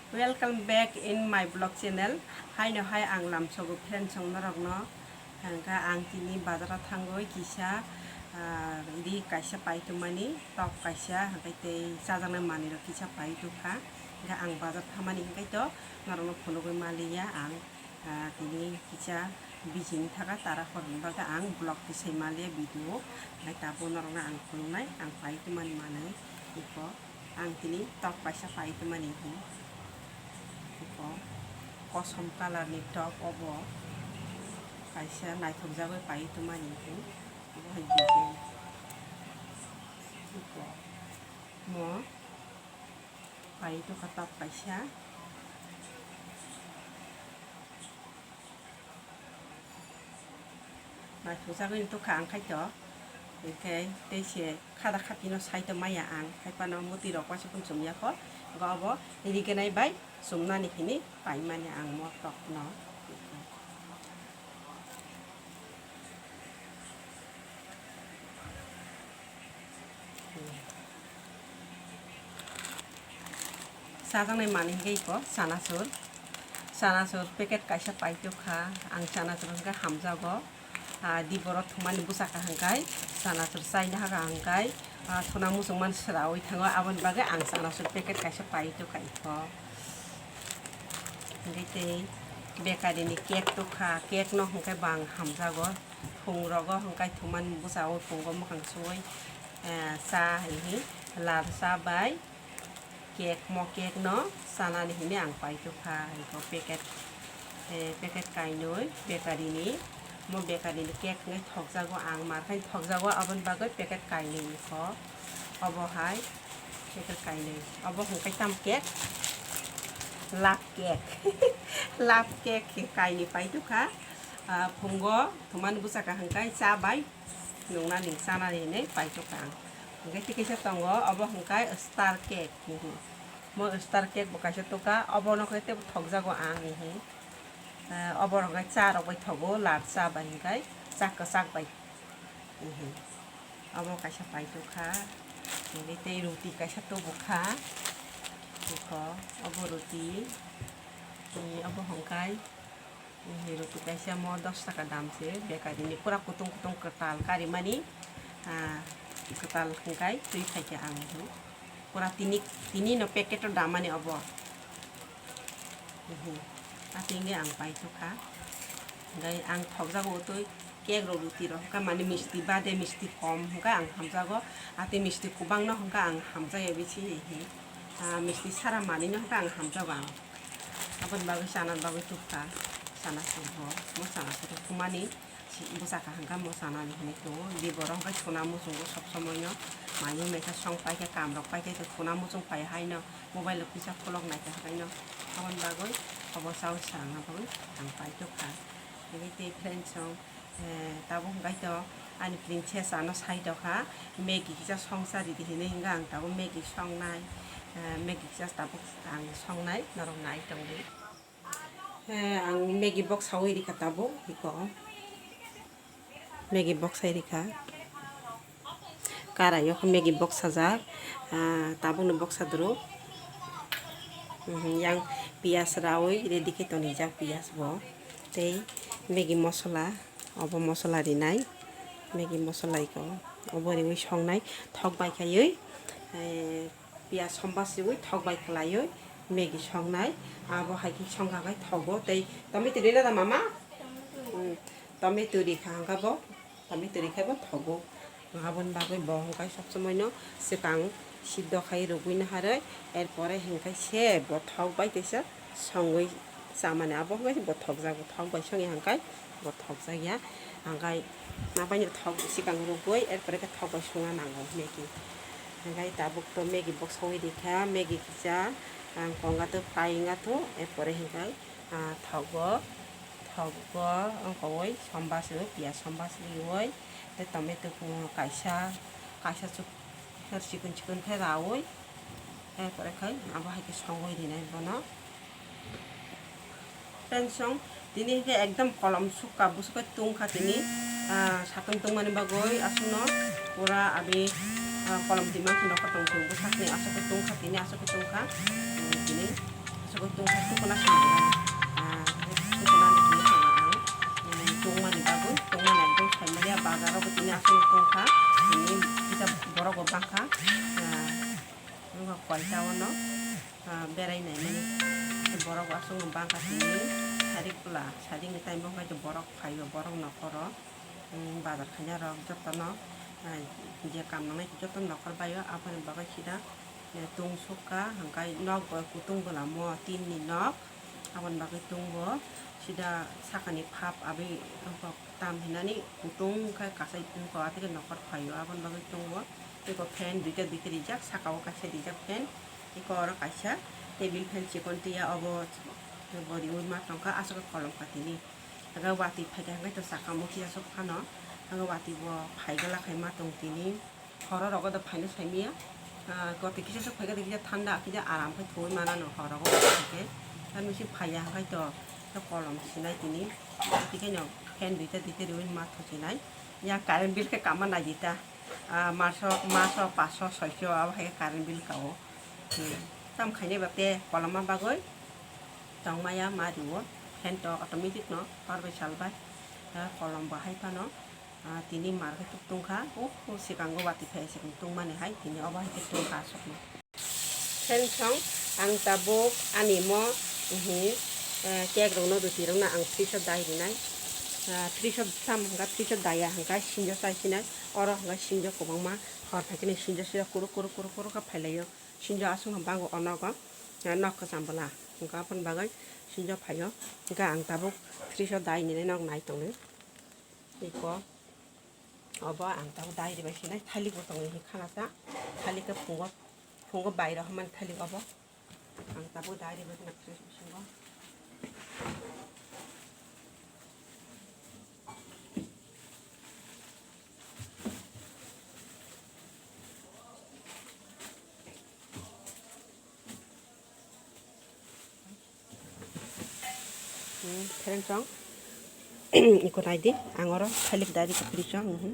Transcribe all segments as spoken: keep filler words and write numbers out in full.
Welcome back in my vlog channel. Haino hai ang lamsogo friends rok norokno. Hwnkha ang tini bazaro thangwi kisa, ah, ri kaisa pai tongmani, tok kaisa, hwnkhe tei chajaknai manwirok kisa pai tongkha. Hwnkhe ang bazar thamani hwnkhe to norokno phunugwi maliya ang. Ah, tini kisa busy wng thaka, tara horni bagwi ang vlog tisai maliya video. Hwnkhe tabuk norokno ang phunuknai, ang pai tongmani manwi iko. Ang tini tok kaisa pai tongmani hi. Iko kosom colour ni tok obo. Kaisa naithokjagwi pai tongmani hi. Obo hai design. Iko mo pai tongkha tok kaisa. Naithokjagwi tongkha ang khaito. Hwnkhe tei se khada khatino saito maya ang. Haiphano mwtwi rok waisa phano chumya kho. Hwnkhe obo rignai bai chumnani hwnwi paimani ang mo tokno. Chajaknai manwi hwnkhe iko chanachur. Chanachur packet kaisa pai tongkha. Ang chanachur hwnkhe hamjago. Ah, di borok thumani bwsakha hwnkhe chanachur chaina hakha hwnkhe, ah, thuna muchungmani swraui thango. Aboni bagwi ang chanachur packet kaisa pai tongkha iko. Hwnkhe tei bakery ni cake tongkha. Cake no hwnkhe bo ang hamjago. Phungrogo hwnkhe thumani bwsao phungo mwkhang suwi, eh, cha hihi lal cha bai cake, mo cake no chanani hinwi ang pai tongkha. Iko packet, eh, packet kainwi bakery ni, mo bakery ni cake hwnkhe thokjago ang, mar khai thokjago, aboni bagwi packet kainwi iko. Obo hai packet kainwi. Obo hwnkhe tamo cake? Love cake. Love cake kainwi pai tongkha. Ah, phungo thumani bwsakha hwnkhe cha bai nungnani, chanani hinwi pai tongkha ang. Hwnkhe tei kaisa tongo, obo hwnkhe star cake hinwi. Mo star cake bo kaisa tongkha, obono khe teibo thokjago ang hinwi. Ah, obo hwnkhe cha rok bai thogo, lal cha bai hwnkhe cha kwchak bai hinwi. Obo kaisa pai tongkha, hinwi tei roti kaisa tubukha. Iko, obo roti, hinwi obo hwnkhe Ehe, roti kaisa mo dos taka dam se, bakery ni pura kutung kutung kwtal karimani, ah, kwtal hwnkhe twi phaikha ang ehe. Pura tini, tini no packet o damani obo. Ehe, ati hwnkhe ang paithokha. Hwnkhe ang thokjago twi cake rok, roti rok hwnkhe mani misti bade, misti kom hwnkhe ang hamjago. Ati misti kwbangno hwnkhe ang hamjakya bisi ehe. Ah, misti sara manwino hwnkhe ang hamjago ang. Aboni bagwi chana bagwi tubkha, chana sugbo, mo chana sugbo thumani bwsakha hwnkha mo chanani hinwi tongo. Di borok hwnkhe sona muchungo sob somoino, mai mui maikha song paikha, kam rok paikha, sona muchung pai haino mobile o kisa kholok naikha hwnkhaino. Aboni bagwi obo chaui swrangna bagwi ang paitokha. Tei friends rok, Eh, tabuk hwnkhe to ani princess ano sai tokha, Maggie kisa songsa ridi hinwi hwnkhe ang tabuk Maggie songnai, eh, Maggie kisa tabuk ang songnai, norok nai tongdi. Eh, ang Maggie bok saui rikha tabuk, iko Maggie bok sai rikha. Karai o khe Maggie bok sajak, ah, tabukni bok sadruk. Mhm, yang piyas raui ready khe tonijak piyas bo. Tei Maggie mosola, obo mosola rinai. Maggie mosola iko obo riui songnai, thok bai khaiui, eh, piyas somba siui thok bai khwlaiui Maggie songnai. Abo hai khe songkha khai thogo tei tomato rina da mama? Hmm, tomato rikha hwnkha bo. Tomato rikhe bo thogo. Aboni bagwi bo hwnkhe sob somoino swkang siddo khai rwgwi naharwi, er pore hwnkhe se bo thok bai teisa songwi chamani. Abo hwnkhe se bo thokjago, thok bai songya hwnkhe bo thokjakya. Hwnkhe abaino thok swkang rwgwi er pore khe thok bai songna nango Maggie. Hwnkhe tabuk to Maggie bok songwi rikha, Maggie kisa ang konga to fry wngya to, er pore hwnkhe, ah, thogo. Thogo wngkha oi, somba se, piyaj somba se riui, tei tomato kaisa, kaisa chuk, sikon sikon khe raui, er pore khai abo hai khe songwi rinai bono. Friends rok, tini hwnkhe ekdom kolom sukha, bwswk khe tungkha tini, ah, satung tungmani bagwi aswkno pura abi, ah, kolom tima khe nokha tong tongo, bwsakni aswk khe tungkha tini, aswk khe tungkha, tini aswk khe Tungkha tukuna swnamjani. Ah, tukuna ni hinwi swngo ang. Hmm, tungmani bagwi, tungmani ekdom saimaliya, bazaro bo tini aswk tungkha. Tini kisa borok bo bangkha. Ah, wngkha koita ono, ah, berai naimani. Borok bo aswk bangkha tini. Sarik bwla, sarikni time bo hwnkhe borok phaio, borok nokoro. Hmm, bazar khaina rok jotono, ah, je kam nangnai jotono nokhor baio, aboni bagwi sida, eh, tung sukha, hwnkhe nok bo kutung bwlamo tinni nok, aboni bagwi tung bo sida sakani phap abwi wngkha tam hinani kutung khe kasai wngkha, atwkhe nokhor phaio, aboni bagwi tung bo tei bo fan duita duita rijak, saka o kaisa rijak fan, eko oro kaisa table fan chikon twiya obo bo riui ma tongkha, aswk kolom kha tini. Aga watwi phaikha hwnkhe to sakamo kisa sok phano. Aga watwi bo phaigala khai ma tong tini. Horo rogo do phaino saimaya. Ah, kotwi kisa sok phaikha, kisa thanda, kisa aram khe thoi manano horo rogo phaikhe. Tamo se phaiya hwnkhe to, to kolom sinai tini. Tei khe no fan duita duita riui ma tho sinai. Ya current bill khe kama naidi ta. Ah, maso, maso paso soiso abo hai current bill kao. Hmm. Tam khainai ba te koloma bagwi. Tongmaya ma rio, fan to automatic no, hor bai sal bai, ah, kolom bo hai phano, ah, tini mar khe tuk tungkha, oh, oh, sikango watwi phai sikang tungmani hai, tini obo hai khe tungkha aswkno. Fan song ang tabuk ani mo, mhm, eh, cake rokno rwtwi rokno ang fridge o dai rinai. Ah, fridge o sam hwnkha, fridge o daiya hwnkha sinjo chai sinai, oro hwnkha sinjo kwbangma hor phai kheno sinjo sira kuru kuru kuru kuru khe phai laio. Sinjo aswkno bango o nogo, ah, nok kwcham bwla. Hwnkhe aboni bagwi sinjo phaio. Hwnkhe ang tabuk fridge o dai nini nok nai tongwi. Iko obo ang tabuk dai ribai sinai thalik bo tongwi hinwi khana ta. Thalik khe phungo, phungo bai rohormani thalik obo. Ang tabuk dai ribai khna fridge bisingo. Hmm, phereng chong. Iko nai di, ang oro thalik dai rikha piri chong, mhm.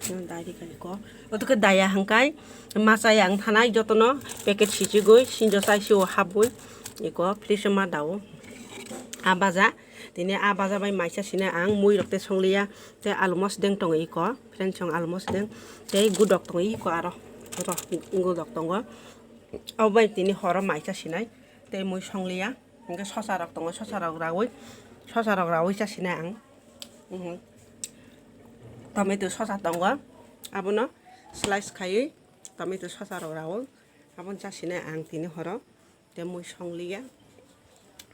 Hmm, dai rikha iko. Oto khe daya hwnkhe, ma chaya ang thanai jotono packet sichigwi, sinjo chai sio habwi, iko fridge o ma dao. A baja, tini a baja bai maisa sina ang mui rok tei songliya, tei alu mosdeng tongo iko, phereng chong alu mosdeng, tei gudok tongo iko aro, oro gudok tongo. Abo bai tini horo maisa sinai, tei mui songliya, hwnkhe sosa rok tongo, sosa rok raui, sosa rok raui chasinai ang. Mhm. Tomato sosa tongo, abono slice khaiwi tomato sosa rok raui, abono chasinai ang tini horo, tei mui songliya.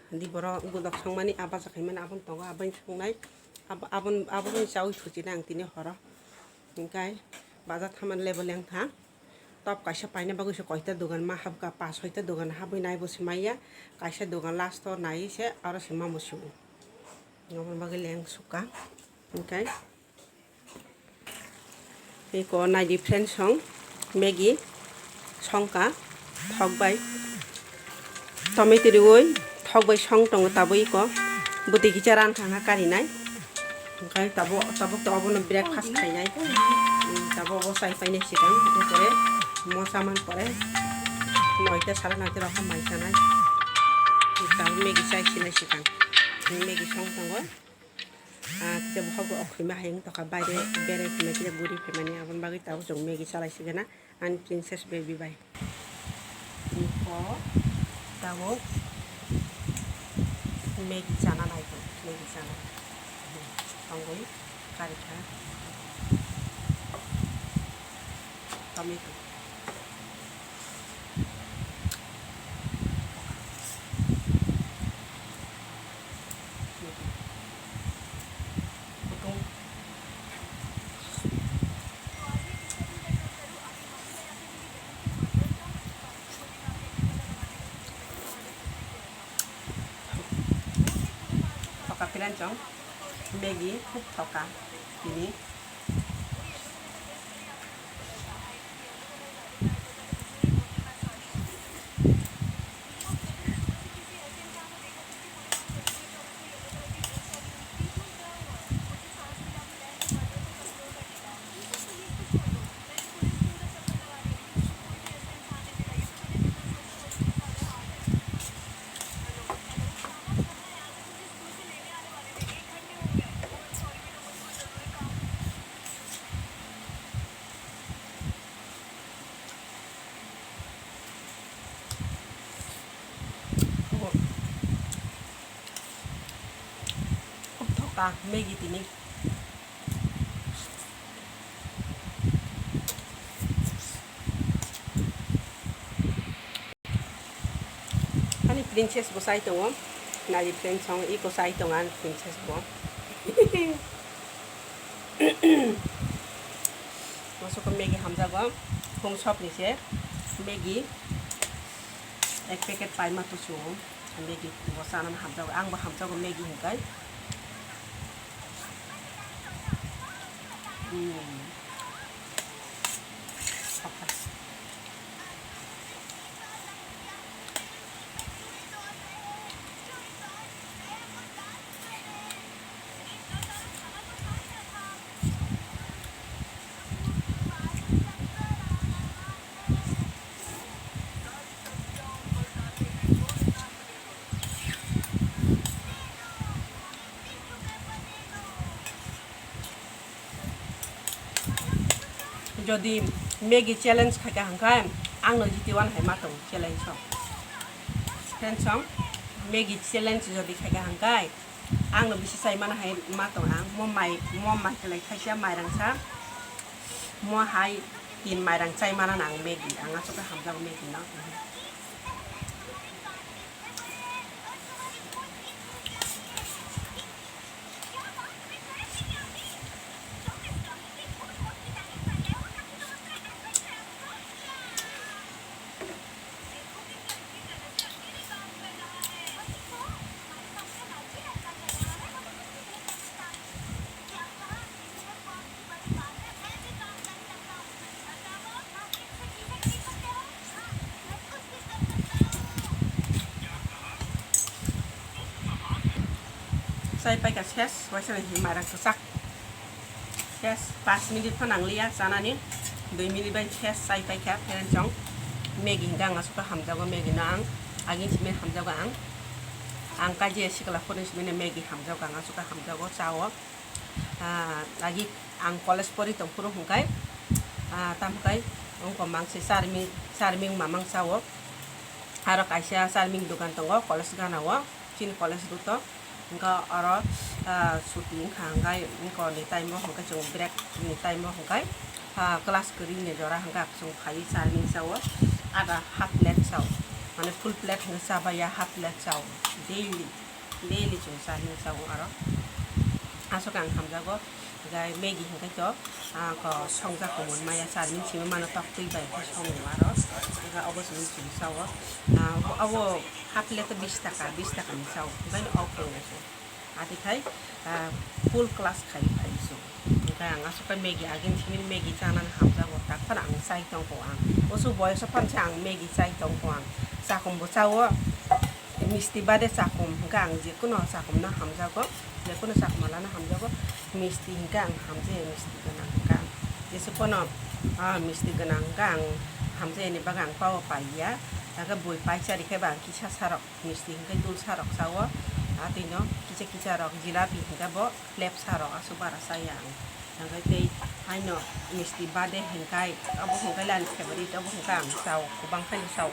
Di borok gudok songmani, a baja khaimani, aboni tongo, aboni songnai, ab-, abon-, aboni chaui suchina ang tini horo. Hwnkhe baja thaman level lengkha. Top kaisa paina bagwi se koita dogan ma habkha, pas soita dogan habwi nai bo se maya. Kaisa dogan last o nai se aro se mamo se o. Aboni bagwi leng sukha. Hwnkhe. Eko nai di friend song Maggi songka thok bai tomato riui thok bai song tongo tabuk eko bwtwi kisa ran thangkha karinai hwnkhe tabuk tabuk to obono breakfast khainai tabuk obo chai painai sikang pore mosa man pore noita sare noita rok mai chanai tabuk Maggi chai sinai sikang Maggi song tongo. Ah, kisa bohok bo okhoi ma hai wng tongkha, baire berai phai ma kisa guri phai mani, aboni bagwi tabuk chwng Maggi chalai sigana ani princess baby bai. Info tabuk Maggi chana nai tong, Maggi chana tongwi karikha tomato. Thoka pran chong Maggi khub thoka tini. Ta Maggi tini. Ani princess bo chai tongo. Nai friends song iko chai tongo ani princess bo. Masuk Maggi hamjago. Home shop ni se Maggi ek packet paima tusu. Maggi bo chana hamjago. Ang bo hamjago Maggi hinkai. Hmm. Jodi Maggi challenge khaikha hwnkhe, ang no jitiwan hai ma tong challenge o. Friends song, Maggi challenge jodi khaikha hwnkhe, ang no bisi chai mana hai ma tong ang. Mo mai, mo mai kwlai khaisa mairang sa, mo hai tin mairang chai mana nang Maggi. Ang aswk khe hamjago Maggi no. Chai paikha ses, waisa ni mairang kwchak. Ses, panch minute pha nangliya chanani, dui minute bai ses chai paikha, friends song. Maggi hingkha ang aswk hamjago, Maggi no ang agin simi hamjago ang. Ang kaji sikla phone simi Maggi hamjago, ang aswk hamjago, chao. Ah, agi ang college pori tong phuru hwnkhe, ah, tamo khe wngkha mangsi charming, charming mamang chao. Aro kaisa charming dogan tongo college gana o, chini college road o. Hwnkhe oro, ah, suti wngkha hwnkhe, wngkha ni time o hwnkhe chwng break ni time o hwnkhe, ah, class kwrwi ni jora hwnkhe chwng phaiwi charming chao. Ada half plate chao. Mane full plate hwnkhe chabaiya, half plate chao. Daily. Daily chwng charming chao aro. Aswk ang hamjago, gai Maggi hwnkhe to, ah, ko songjak komon maya charming simi mano tok twi bai khe songo aro. Hwnkhe obo chwng chwng chao. Ah, abo half plate bis taka, bis taka ni chao. Hwnkhe ok tongo se. Ati khai, ah, full class khai phai chwng. Hwnkhe ang aswk khe Maggi agin simi Maggi chanani hamjago, tak phano ang chai tongkho ang. Oso boyoso phansa ang Maggi chai tongkho ang. Chakom bo chao. Misti bade chakom hwnkhe ang jekhuno chakomno hamjago, jekhuno chakom lana hamjago, misti hwnkhe ang hamjaya, misti gwnang hwnkhe ang jese phano, ah, misti gwnang hwnkhe ang hamjayani bagwi ang pawa paiya, hwnkhe bui paisa rikhe ba ang kisa sarok misti hwnkhe dul sarok chao, ah, tei no kisa kisa rok jilapi hwnkhe bo plep sarok aswk bara chaya ang, hwnkhe tei haino misti bade hwnkhe abo hwnkhe ani favorite, abo hwnkhe ang chao, kwbang khaino chao.